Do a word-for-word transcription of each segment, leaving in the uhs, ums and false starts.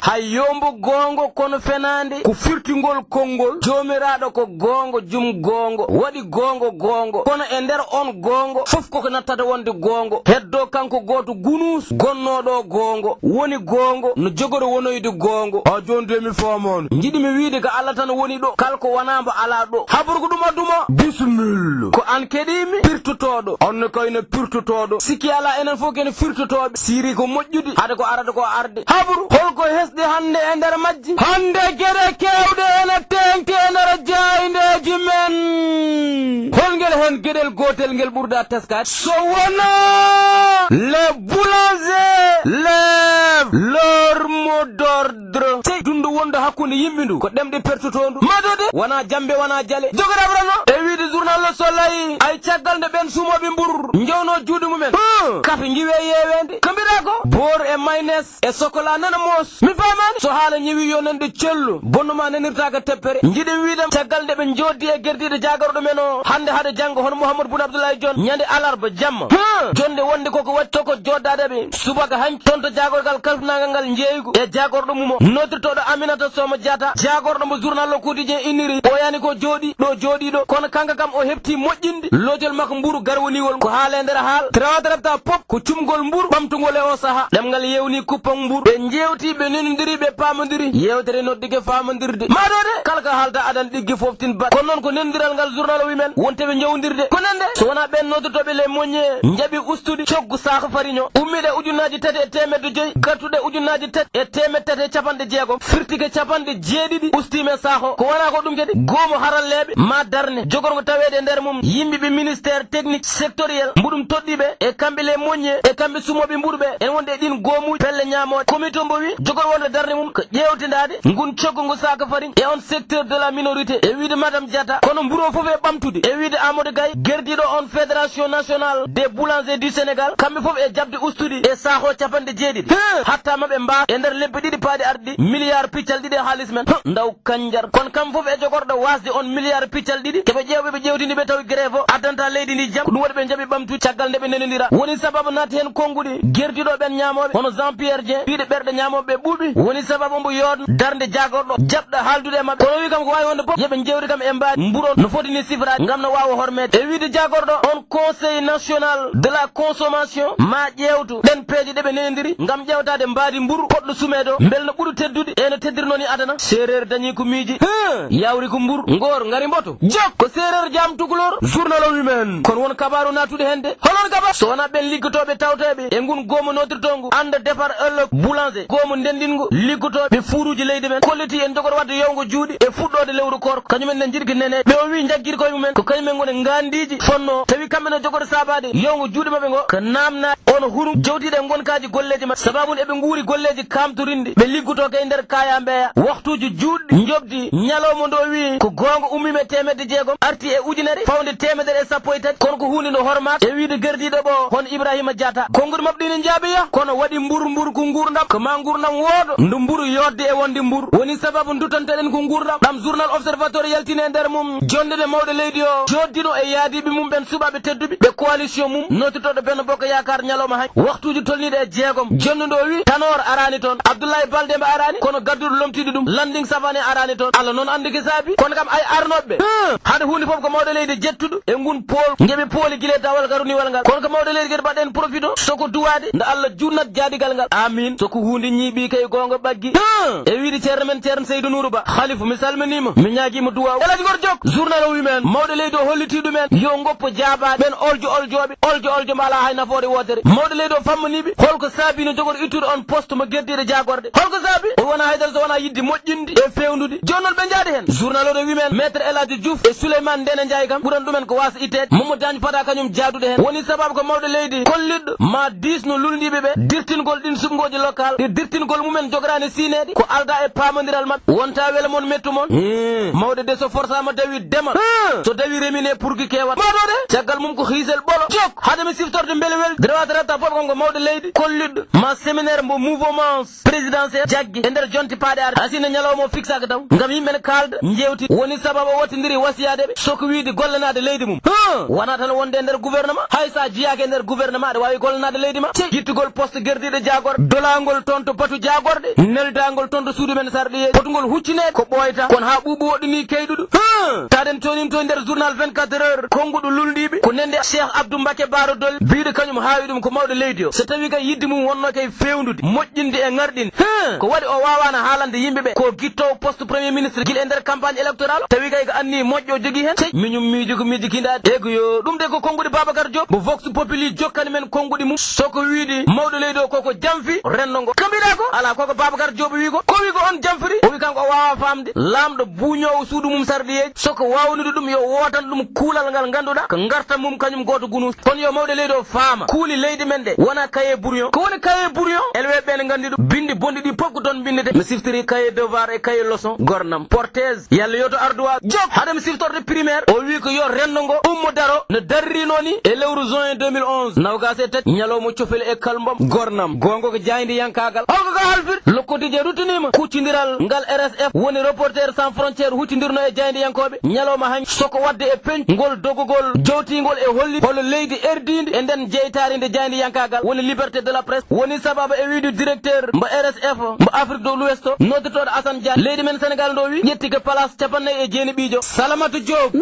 Hay yo mbo goongo, kono fenaande ko firtingol konngol. Joomiraaɗo ko goongo, jum goongo, waɗi goongo, goongo. Kono e nder on goongo, fof koko nattata wonde goongo. Heddo kanko gooto gunuus gonnooɗo goongo, woni goongo, no jogori wonoyde goongo. A jooni de mi faamaani. Njiɗi mi wiide ko Allah tan woni ɗo, kala ko wonaa mbo alaa ɗo. Habru ko ɗum adduma? Bisimilla. Ko aan keɗiimi, pirtotooɗo. On ne kayne pirtotooɗo. Sikki alaa, enen fof kene firtotooɓe. Siri ko moƴƴude, hade ko arata ko arde. Habru, holko hesɗi hannde e nder majji? Hannde geɗe keewɗe ene teeŋti e nder jaayndeeji men. Hol ngel heen geɗel gootel ngel ɓurɗaa teskaade? So wonaa les boulangers lèvent leur mot d'ordre. Sey dundu wondu hakkunde yimɓe ndu, ko ɗemɗe pertutoondu. Madode, wonaa jambe, wonaa jale. Jogoɗaa ɓurano. E wiide journal Le Soleil, ay caggal nde ɓen sumooɓe mburu njownoo juuɗe mumen. Huh, kafe ngiwee yeeweende. Ko mbiɗaa ko? Beurre e mayonnaise e chocolat nana moos. Mi faamaani. So haala ñewi yo nanɗe cello. Bonno ma nanirtaaka teppere. Njiɗen wiide caggal nde ɓe jooɗdi e gerdiiɗo jaagorɗo men o. Hannde hade janngo hono Mouhamadou Boun Abdoulaye Dione. Ñande alarba jamma. Huh, jonde wonde koko waɗi toko jooɗdaade ɓe. Subaka hanki, toon to jaagorgal kalfinaangal ngal, njeeygu e jaagorɗo mum o, noddirtooɗo Aminata Sooma Jaata, jaagorɗo mo journal Le Quotidien inniri, ɓooyaani ko jooɗi ɗo jooɗi ɗo, kono kanko kam o heɓtii moƴƴinde lootol makko mburu garwaniwol. Ko haala e nder haala, trawata rabta pop ko cumgol mburu ɓamtungol e o sahaa. Ɗemngal yeewni kuppam mburu, ɓe njeewti, ɓe nenondiri, ɓe paamondiri, yeewtere noddike faamondirde. Maɗo de, kala ko haalta adan ɗiggi fof tin bat. Kono noon ko nenondiral ngal journal o wi men, wonte ɓe njowondirde. Ko nande, so wonaa ɓeen noddirtooɓe Les Meuniers njaɓi ustude coggu saako farine o, ummiiɗo e ujunnaaji tati e teemedde joyi, gartuɗo e ujunnaaji tati e teemedde tati e capanɗe jeegom, firti ko capanɗe jeeɗiɗi ustiima e saako o. Ko wonaa ko ɗum kadi, goomu haralleeɓe maa darne jogorngo taweede e nder mum yimɓe ɓe ministère technique sectoriel mbo ɗum toɗɗii ɓe, e kamɓe Les Meuniers, e kamɓe sumooɓe mburu ɓe, ene wonde e ɗiin goomuuji pelle ñaamooje. Comité mbo wi jogor wonde darne mum ko ƴeewtindaade ngun coggu ngu saaka farine e on secteur de la minorité, e wiide Madame Diatta, kono mburu o fof e ɓamtude, e wiide Amadou Gaye, gerdiiɗo on Fédération Nationale des Boulangers du Sénégal, kamɓe fof e jaɓde ustude e saako capanɗe jeeɗiɗi. Hee, hatta maɓe mbaas e nder lebbi ɗiɗi paaɗi arde ɗi, milliard piccal ɗiɗi e haalis men. Huh, ndaw kanjar. Kono kam fof e jogorɗo waasde on milliard piccal ɗiɗi, keɓe ƴeewɓe ɓe ƴeewtini ɓe tawi grève o addanta leydi ndi jam. Ko ɗum waɗi ɓe njaɓi ɓamtude caggal nde ɓe nenondira. Woni sababu naati heen konnguɗi gerdiiɗo ɓeen ñaamooɓe, hono Jean Pierre Dieng, wiide ɓerɗe ñaamooɓe ɓe ɓuuɓi. Woni sababu mbo yoodna darnde jaagorɗo, jaɓɗo haaldude e maɓɓe. Kono o wi kam ko waawi wonde fof, yo ɓe njeewti kam e mbaadi mburu on no foti ni sifraade ngam no waawa hormeede. E wiide jaagorɗo on Conseil National de la Consommation, maa ƴeewtu ɗeen peeje ɗe ɓe nenondiri ngam ƴeewtaade mbaadi mburu poɗɗo sumeede o, mbele no ɓuri teddude e no teddirnoo ni adana. Seereer dañi ko miiji. Hee, yawri ko mburu, ngoor ngari mboto. Jok ko seereer jaam tukulor. Journal o wi men, kono won kabaaru naatude heen de. Holon kabar? So wonaa ɓeen liggotooɓe tawteeɓe e ngun goomu noddirtoongu Ànd Defar Ëllëg Boulanger, goomu ndenndingu liggotooɓe fuuruuji leydi men, kollitii en jogor waɗde yawngo juuɗe e fuɗɗoode lewru koorko. Kañum en ne njiɗi ko nene. Ɓe o wi njaggiri koye mumen ko kañum en ngoni ngaanndiiji fonnoo, tawi kamɓe ne jogori saabaade yawngo juuɗe maɓɓe ngo ko naamnaaɗe on hurum jowtiiɗe e ngonkaaji golleeji maɓɓe. Sababu nde eɓe nguuri golleeji kaamtorinde, ɓe liggotoo kay nder kaayaa mbeeya. Waktuuji juuɗɗi njoɓdi, ñalawma ndo wi ko goonga ummiima e teemedde jeegom, arti e ujunere, fawde teemedere e sappo e tati, kono ko huunde nde hormaaka e wiide gerdiiɗo ɓo, hono Ibrahima Diatta. Konnguɗi maɓɓe ɗi ne njaabiya, kono waɗi mburu, mburu ko nguurndam, ko maa nguurndam wooɗo, ndu mburu yootde e wonde mburu. Woni sababu duttanteɗen ko nguurndam, ɗam journal Observateur yaltini e nder mum, jonnde nde mawɗo leydi o jooddino e yaadiiɓe mum ɓen suɓaaɓe tedduɓe, ɓe coalition mum, noddirtooɗo Benno Bokk Yaakaar ñalawma hanki, waktuuji tolniiɗi e jeegom. Jonnde nde o wi, Tanor araani toon, Abdoulaye Baldé mbo araani, kono gadduɗo lomtiiɗo ɗum, Landing Savané araani toon. Allah noon anndi ko saabi, kono kam ay arnooɓe ɓe. Hum, hade huunde fof ko mawɗo leydi jettuɗo e ngun pool, ngeɓe pooli gila e dawal garuniwal ngal. Kono ko mawɗo leydi kadi mbaɗen profito, soko duwaade, nde Allah juutnat jaadigal ngal. Amiin. Soko huunde ñiiɓi kay goonga ɓaggi. Hum, e wiide ceerno men Ceerno Seydou Nourou Ba, Khalifa, mi salminiima, mi ñaagiima duwaaw. El Hadji Ngor Diop, journal o wi men, mawɗo leydi o hollitii ɗumen, yo ngoppo jaabaade ɓen oljo oljooɓe, oljo oljo mbo alaa hay nafoore wootere. Mawɗo leydi o fammaniiɓe, holko saabi no jogori ittude on poste mo gerdiiɗo jaagorɗe? Holko saabi? O wonaa haydara so wonaa yiɗde moƴƴinde e feewndude. Jooni noon ɓe njaadi heen. Journal o no wi men, Maître El Hadji Diouf e Souleymane Ndéné Ndiaye kam ɓuran ɗumen ko waasa itteede. Mamadou Diagne Fada kañum jaadude heen. Woni sababu ko mawɗo leydi kolliɗɗo ma diisno lulndiiɓe ɓe dirtingol ɗin suɓngooji local, ɗi dirtingol mumen jogoraani siineede, ko aldaa e paamondiral maɓɓe. Wonta wela mon mettu mon. Hum, mawɗo de so forsaama dawi dema. Hum, so dawi remine pour que kewata. Maɗo de, caggal mum ko hiisel ɓolo. Jok, hade mi siftorde mbele wel, drewata Tappol kon ko mawɗo leydi kolliɗo ma séminaire mbo mouvement présidentiel jaggi e nder jonte paaɗe arde. Asina ñalawma o fiksaaka taw ngam yimɓe ne kaalda, njeewti. Woni sababu o wattindiri wasiyaade ɓe, soko wiide gollanaade leydi mum. Huh! Wonaa tan wonde e nder gouvernement, hay so a jiyaaki e nder gouvernement, aɗa waawi gollanaade leydi ma. Cey, gittugol poste gerdiiɗo jaagorɗe, dolangol toon to batu jaagorɗe, neldangol toon to suudu men sarɗiyeeji, potngol huccineede ko ɓooyta, kono haa ɓuuɓu woɗɗinii keyɗuɗo. Huh! Taden tonim to e nder journal vingt-quatre heures, konnguɗo lulndiiɓe, ko nende Cheikh Abdou Mbacké Bara Dolly, biiɗo kañum haawi ɗum ko mawɗo leydi o. So tawi kay yidde mum wonno kay feewnude, moƴƴinde e ŋarɗinde. Huh! Ko waɗi o waawaano haalande yimɓe ɓe ko gittoowo poste premier ministre gila e nder campagne électorale? Tawi kay ko anniya moƴƴo o jogii heen. Cey, miñum miijo ko miijo kindaade. Ego yo, ɗum de ko konnguɗi Babacar Diop, mo Vox Populi jokkani men konnguɗi mum. Soko wiide mawɗo leydi o koko janfi renndo ngo. Ko mbiɗa ko? Alaa, koko Babacar Diop wi ko. Ko wi ko on janfiri? O wi kanko o waawaa faamde. Laamɗo buuñoowo suudu mum sarɗiyeeji, soko waawnude ɗum, yo wootan ɗum kuulal ngal ngannduɗaa ko ngartam mum kañum gooto gunuus. Kono yo mawɗo leydi o faama, kuuli leydi men ɗe wonaa cahier brouillon. Ko woni cahier brouillon? Elwee ɓe ne nganndi ɗum. Binndi bonɗi ɗi fof ko toon mbinndete. Mi siftiri cahier devoir e cahier leçon, gornam. Portez, yalla yo to arduwa Diop. Haade mi siftorde primaire, o wi ko yo renndo ngo ummo daro no darrino ni e lewru juin deux mille onze, nawgaas e tati, ñalawma cofel e kalmbam, gornam. Goonga ko jaayndiyankaagal. Holko ka halfir? Lokkotiije ruttiniima. Kuccindiral ngal R S F woni Reporters sans frontières huccindirno e jaayndiyankooɓe ñalawma hannde, soko waɗde e peñ ngol dogugol jowtingol e holli holo leydi erdiindi e nden jeytaari nde jaayndiyankaagal woni liberté de la presse. Woni sababu e wiide directeur mbo R S F mbo Afrique de l'Ouest o, noddotooɗo Assane Diagne, leydi men Sénégal ndo wi ƴetti ko place capannayyi e jeenaɓiijo Salamata Diop.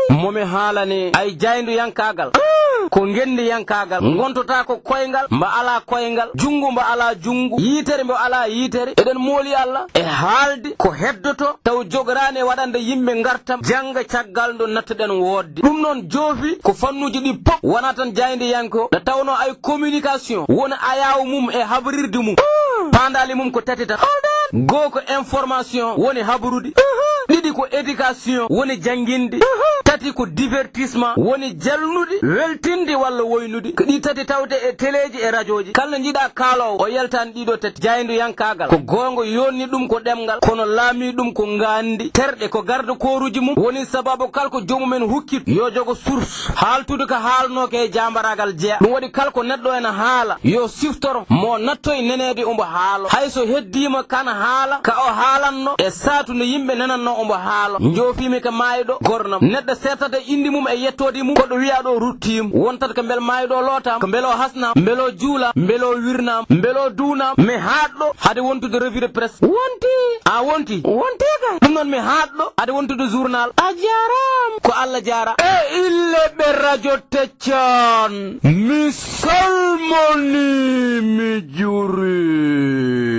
Momi haalani ay jaayndiyankaagal. Ko ngenndiyankaagal. Ngontotaa ko koyngal mbo alaa koyngal, junngo mbo alaa junngo, yitere mbo alaa yitere. Eɗen mooli Allah e haalde ko heddoto taw jogoraani e waɗande yimɓe ngartam jannga caggal nde nattuɗen woodde. Ɗum noon joofi ko fannuuji ɗi pop, wonaa tan jaayndiyanke o, nde tawnoo ay communication woni ayaawo mum e habrirde mum. Paandaale mum ko tati tan. Goo ko information woni habrude. Ɗiɗi ko éducation woni jannginde. Tati ko divertissement woni jalnude, weltinde walla woynude. Ko ɗi tati tawte e teleeji e rajooji. Kala njiɗa kaaloowo o yaltaani ɗiɗo tati. Jaayndiyankaagal ko goonga, yonni ɗum ko ɗemngal, kono laami ɗum ko ngaandi. Terɗe ko garde kooruuji mum. Woni sababu kala ko joomumen hukkit yo jogo source. Haaltude ko haalnooka e jaambaraagal jeya. Ɗum waɗi kala ko neɗɗo ena haala yo siftor mo nattoy neneede ombo haalo. Hay so heddiima kan haala ka o haalanno e saatu nde yimɓe nenanno ombo haalo. Njoofiimi ko maayɗo gornam. Neɗɗo sertata indi mum e yettoode mum, koɗo wiya ɗo ruttiima. Wontat ko mbel maayɗo lootaama, ko mbel o hasnaama, mbel o juulaama, mbel o wirnaama, mbel o duunaama. Mi haaɗɗo hade wontude revue de presse. Wonti. A wonti. Wonti kay. Ɗum noon mi haaɗɗo hade wontude journal. A jaaraama. Ko Allah jaara. E ille ɓe radio Teccan, mi salmoni, mi juri.